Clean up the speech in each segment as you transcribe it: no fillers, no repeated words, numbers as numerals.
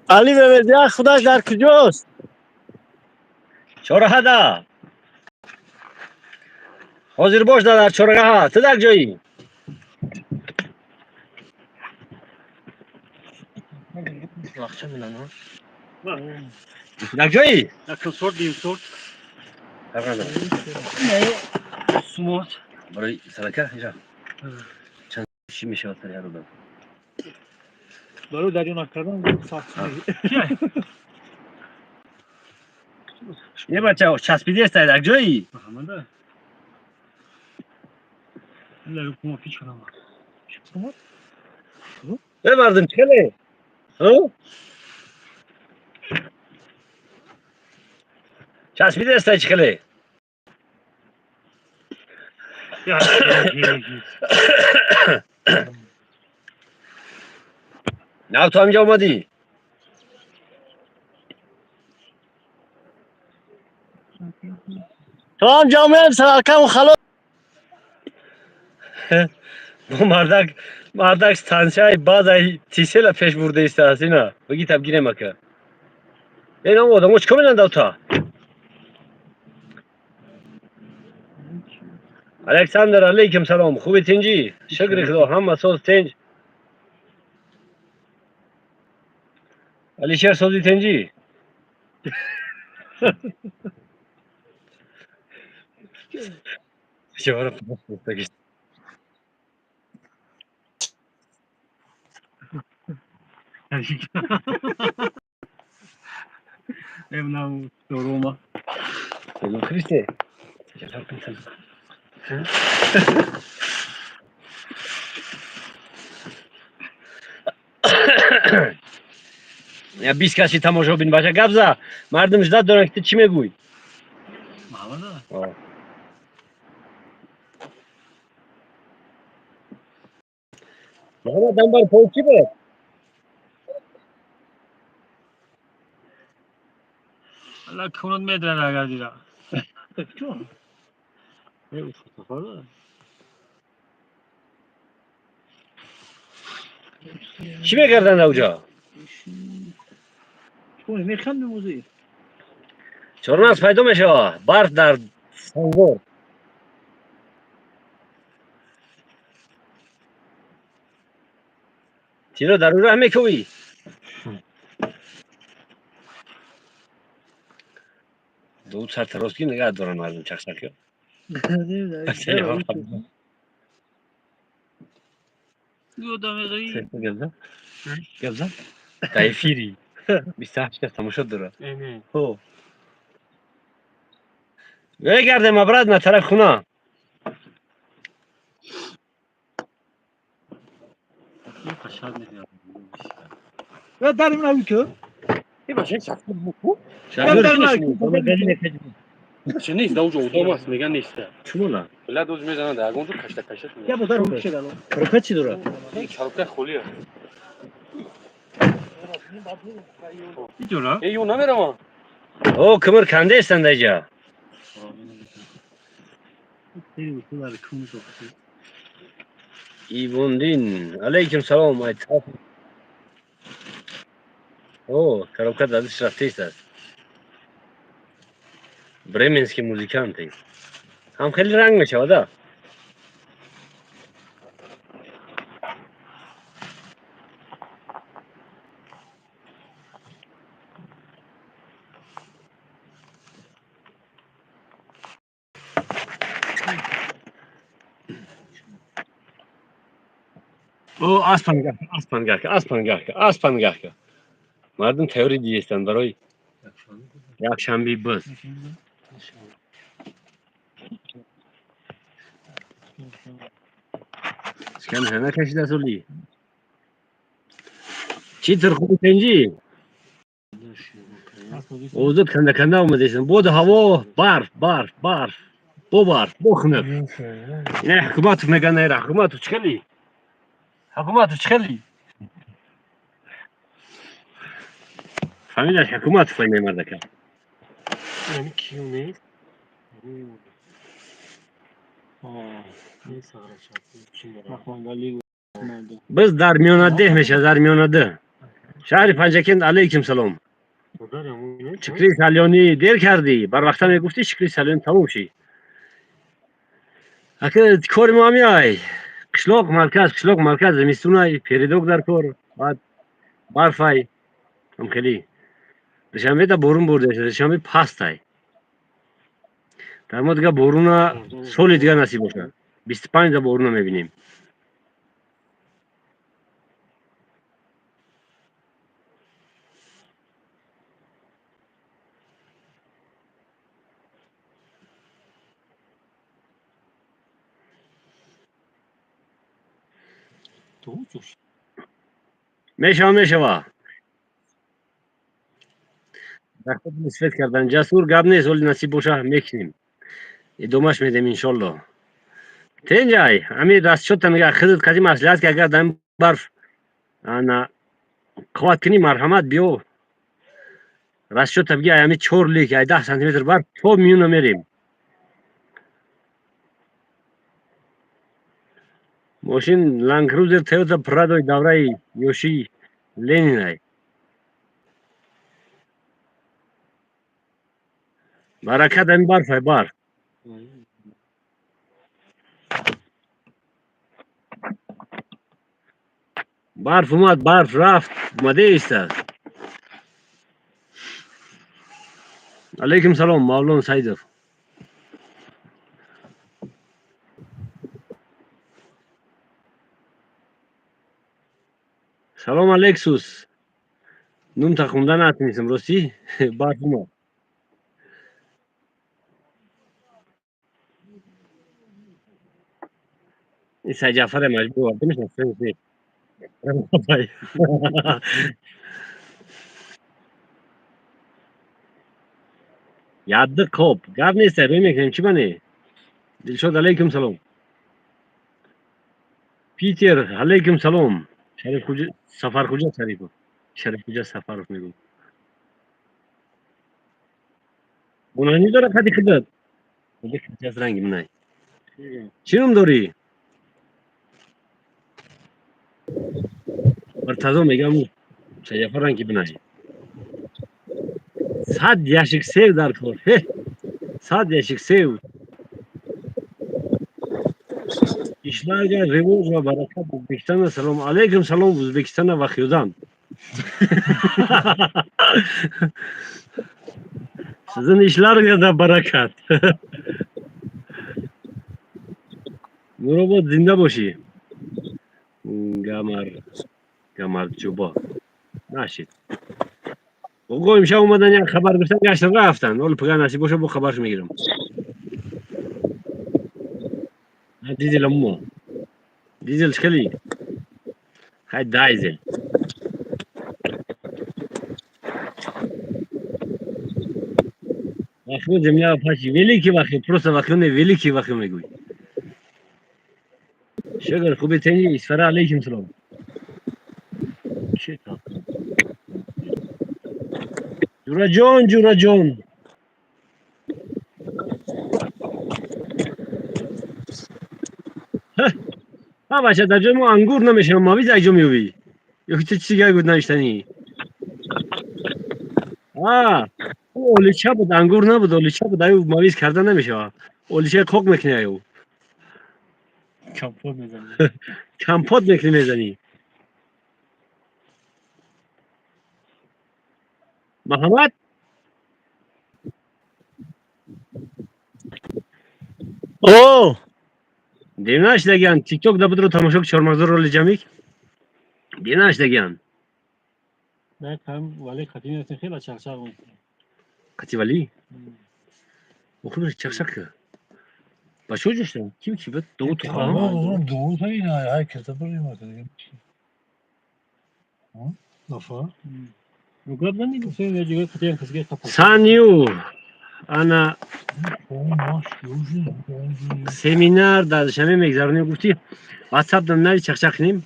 Али Мемедия худаш дар куҷост? Чораҳада. Ҳозир бош дар чораҳа. Ту дар ҷоӣ? Дар ҷоӣ? Сумот. Барои садака инҷа. Чанд чӣ мешавад сари ҳар одам? Барои дарё накардан сахт. Не, бача, часпидеста дар ҷоӣ? Муҳаммада. Э, мардум чӣ хеле? Ҳа? Часпидеста чӣ хеле? Нав ту ҳаминҷа омадӣ? То ҳам ҷомеам саралкаму халос. Бо мардак, мардак стансияи баъзаи тисела пеш бурда истааст ина. Бигӣ таб гирем ака. Ин ам одамо чӣ кор менанд авта? Александр, алейкум салом. Хуби, тинҷӣ? Шукри Худо, ҳама соз, тинҷ. Алишер, сози, тинҷӣ? Чевара. Эвнау Рома. Христе. Я 20 каси тамошобин, бача, гап за. Мардум ждать доранд, ки ту чӣ мегӯй. Муҳаммада. Муҳаммад, дамбар пой чӣ буд? Алла кунад медрад агар дира. Э, фотофора. Чӣ мекарданд авҷо? Механдем ӯзи. Чорнағз пайдо мешавад. Барф дар Сангвор. Тиро дар ӯ раҳ мекӯвӣ? Ду сартарозгӣ нигаҳ доранд мардум чақчақё. Ёдам меғӣ. Гап зан. Дар эфири. 28 кас тамошо дорад. Э, не. Хо. Мегардем обратно тарафи хуна. Қашад мекунам. Дарим нави ку. Шаҳр. Чи нест, да уҷо одам аст, меган нест. Чумона? Билад оз мезанад, ягон ҷо кашта кашта. Я бо дар шедало. Коробка чӣ дорад? Коробка холӣ аст. Иҷора? Э, ё намеравам. О, кимир кандестанд аҷа. Ивондин, алейкум салом. Ай О, коробка дадиш рафтест аст. Бременские музыканты. Ҳам хеле ранг мешавад, а? О, аспангаҳ, аспангаҳ, аспангаҳ, аспангаҳ. Мардум тайёрӣ диестанд барои якшанби боз. Скан накашида соли. Чӣ тур, хуби, тинҷӣ? Озод канда канда омадесен. Боду ҳаво, барф, барф, барф. Бо барф, бо хунук. Ина ҳукуматов меган, ина ҳукуматов чӣ хели? Ҳукуматов чӣ хели? Фамилияш Ҳукуматов ай мемардака. Яъни кию нест? Biz дар миёнадеҳ мешавад, дар миёнаде. Шаҳри Панҷакент, алайкум салом. Шукри Салёнӣ, дер кардӣ. Барвақта мегуфтӣ, Шукри Салёнӣ тамом ши. Ака, кори мо ҳамиай. Қишлоқ, марказ, қишлоқ, марказ, зимистунай, передок дар кор, баъд барфай. Ҳам хеле. Душанбеда борун бурда, Душанбе пастай. Дар мо дига боруна соли дига насиб бошад. 25 да боруна мебинем. Мешава, мешава. Свет кардан ҷасур гап нест, оли насиб боша, мекунем. Идомаш медем, иншолло. Тенҷай, ами расчёта мега хидат кади маслиҳат ки агар дар барф ана қувват кунӣ, марҳамат, биё. Расчёта биги, ами 4 лик, ай 10 сантиметр барф то миёна мерем. Мошин Land Cruiser, Toyota Prado давраи ёшии Ленинай. Баракат ами барфай, барф. Барф омад, барф рафт, омада истад. Алейкум салом, Мавлон Саидов. Салом, Алексус. Нумта хунда натунистам, ростӣ? Барф омад. Ин Сайҷафаре маҷбур оварда мешавад. Ядди қоб. Гап нест, рӯй мекунем, чӣ бане? Дилшод, алейкум салом. Питер, алейкум салом. Шарифхуҷа, Сафархуҷа Шарипов. Шарифхуҷа Сафаров мегӯм. Гуноҳ дора қади худат. Аз ранги минай. Чӣ ном дорӣ? Муртазо мегам, Сайҷафар ранги бинай. 100 ящик сев дар кор. 100 ящик сев. Ишlarga rivoj va barakat, O'zbekistonda salom. Alaykum salom, O'zbekistonda va Xiyobon. Sizin ishlarga da barakat. Nurobod, зинда бошӣ. Гамар Гамарҷуба. Нашид. Оғо, имшаб омадан, як хабар гуфтан, гаштан, рафтан. Ҳоло пага насиб боша, бо хабарш мегирам. Дизел аммо. Дизел чӣ хели? Хай, дайзел. Вахио земля пачи. Великий Вахио, просто Вахио не, великий Вахио мегӯй. Шукр, хуби, тени, Исфара, алейкум салом. Чӣ Ҷураҷон, Ҷураҷон. Ҳа, бача, дар ҷои мо ангур намешавад, мавиз як ҷо меёбӣ. Ё ки ту чизи дигар буд навиштанӣ? А, олича буд, ангур набуд, олича буд, аю мавиз карда намешавад. Оличаи қоқ мекунӣ аю. Компот мезанӣ. Компот мекунӣ, мезанӣ. Муҳаммад? О, Дер нашидагиан, TikTok да будро тамошо, чормағзор роли ҷамик. Дер нашидагиан. Не, кам вале қатӣ нестем, хела чақчақ мекунем. Қати вали? Охир чақчақ ки. Ба чо ҷоштам? Ким ки буд? Ду туха? Doğru tabii herkese buraya bakıyor. Lafa. Ну гап нани гуфтем, я ҷигар қатиям касге қапа. Саню. Ана семинар дар Душанбе мегзаронем, гуфтӣ, WhatsApp дам нави, чақчақ кунем.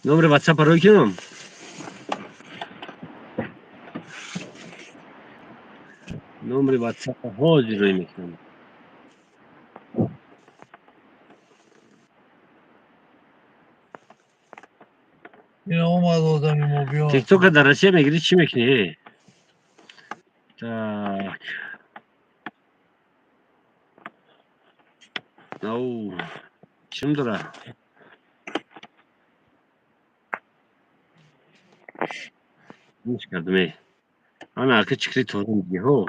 Номери WhatsApp рӯй кунам. Номери WhatsApp ҳозир рӯй мекунам. Ин омад одами мо биё. Тиктока дар Россия мегирӣ, чӣ мекунӣ? Э? Так. Ау. Чим дора? Ниш кардам э. Ана ака чикри торам диге ҳо.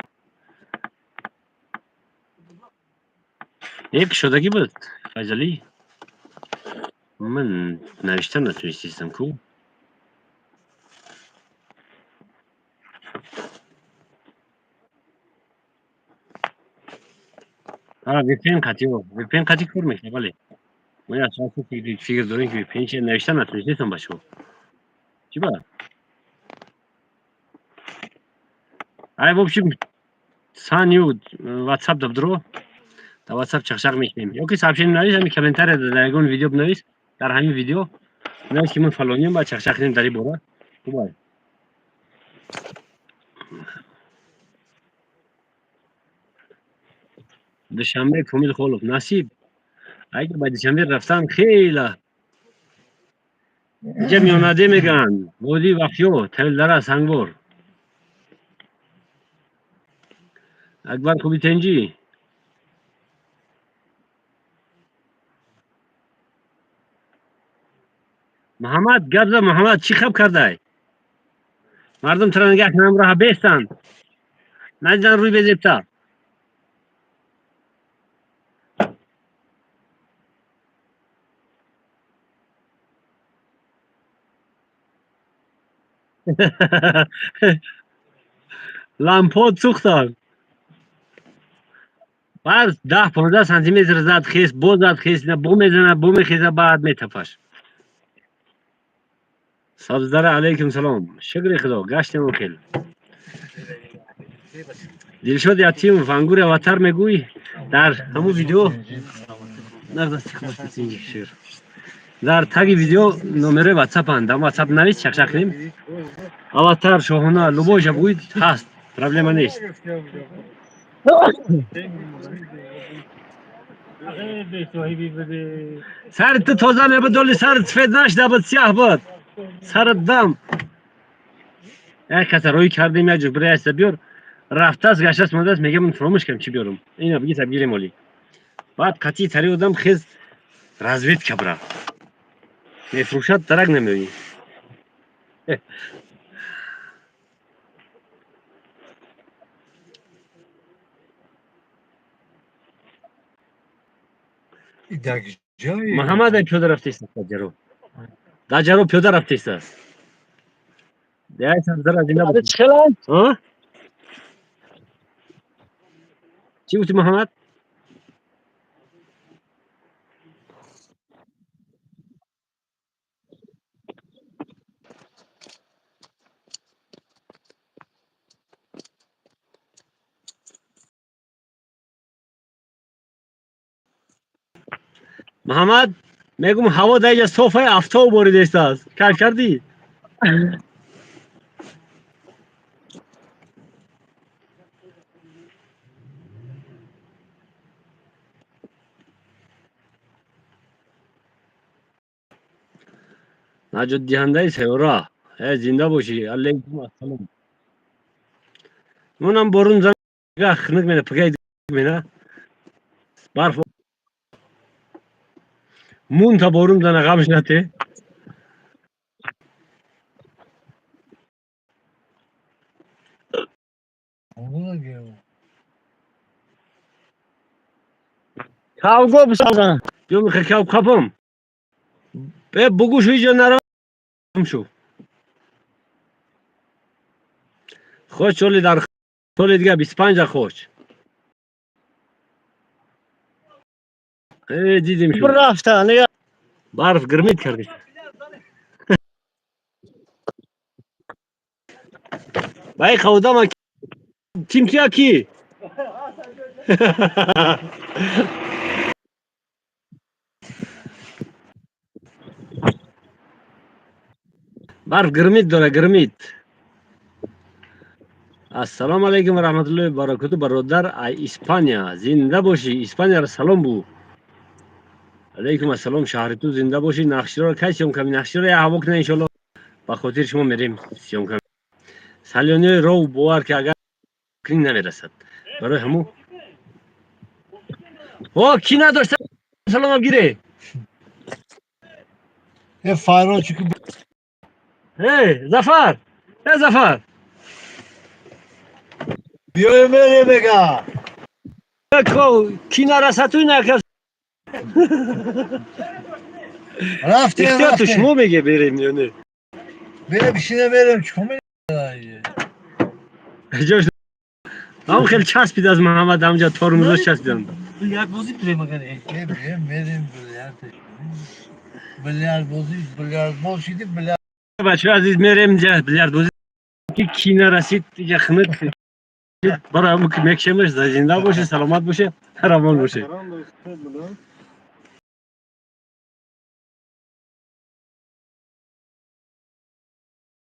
Э кушодагӣ буд, Файзалӣ? Ман навиштан натунистистам ку. А, VPN қатӣ, VPN қатӣ кор мекунад, бале. Мо як соат фикр дорем, ки VPN чи навиштан натунистистам бачаҳо. Чӣ ба? Ай, в общем, саню WhatsApp дабдро. Дар WhatsApp чақчақ мекунем. Ё ки сообщение навис, ҳамин комментария дар ягон видео бинавис, дар ҳамин видео навис, ки ман фалониям, баъд чақчақ кунем дар ин бора. Хуб. Душанбе Комил Холов. Насиб. Айга ба Душанбе рафтан хела. Инҷа миёнаде мегӯянд. Водии Вахё, Тавилдара, Сангвор. Акбар, хуби, тенҷӣ? Муҳаммад, гап за, Муҳаммад, чӣ хаб кардай? Мардум тура нигаҳ кунам, роҳа бестанд. Надидан рӯй безебта. Лампот сӯхтанд. Баъд 10-15 сантиметр зад, хес, боз зад, хес, бу мезана, бу мехеза, баъд метафаш. Сабздара, алайкум салом. Шукри Худо, гаштем хел. Дилшод Ятимов, ангури аватар мегӯй? Дар ҳамун видео дар таги видео номерои ватсапанд. Дар ватсап навис, чақчақ кунем. Аватар, шоҳона, любой ша бугӯй, ҳаст. Проблема нест. Сари ту тоза мебуд, доли сарат сфед нашуда буд, сиёҳ буд. Сарат дам. Як каса рӯй кардем, як ҷо бираяста биёр. Рафтааст, гаштааст, мондааст, мегӯям, ман фаромӯш кардам, чӣ биёрам. Ина бигиса бигирем оли. Баъд қатъи тари одам хез разведка бира. Мефурӯшад, дарак намеоӣ. Муҳаммад пиёда рафтааст даҷаро. Даҷаро пиёда рафтааст. Яй сабзара зинда бошӣ. А? Чӣ гуфтӣ, Муҳаммад? Муҳаммад, мегум, ҳаво дар инҷа софаи афтоб боридааст. Кайф кардӣ? Наҷотдиҳандаи сайёра. Э, зинда бошӣ. Алайкум ассалом. Монам борун зан хунук мена, пагай мена. Барф мун та борун зана ғамш нате. Кавго бисозан. Ё михе кав капам. Э, бугӯ шу, иҷо наро шу. Хоч соли дар соли дига 25 хоч. Э, дидем шу. Рафта, нига. Барф гирмид кардӣ. Бай қавдама ким кия ки? Барф гирмид дора, гирмид. Ассалому алайкум ва раҳматуллоҳи ва баракоту, бародар ай Испания. Зинда бошӣ, Испанияро салом бу. Алайкум ассалом, шаҳри ту зинда бошӣ. Нақширо кай сём ками? Нақширо я ҳаво кна, иншолло. Ба хотири шумо мерем, съёмка. Салёниҳои ров, бовар ки, агар кунӣ, намерасад. Барои ҳамун о ки надошта, саломам гире. Э, Фарҳод, чӣ ки? Э, Зафар, э, Зафар. Биёем, мерем, мега. Ки нарасад, ту накас. Рафтем. Ихтиёр ту. Рафтем. Шумо меге, берем ё не? Берем, бишина, мерем, чӣ кор? Ҷош ҳам хеле часпид аз Муҳаммад, ҳамҷа тормозош часпиданд. Як бозӣ кунем, агар не. Берем, мерем, билярд, билярд бозӣ, билярд боз шиди, билярд. Бачаҳо азиз, мерем ҷа билярд бозӣ, ки нарасид, иҷа хунук. Барои ҳамун ки мекшемаш. Зинда боше, саломат боше, равон боше.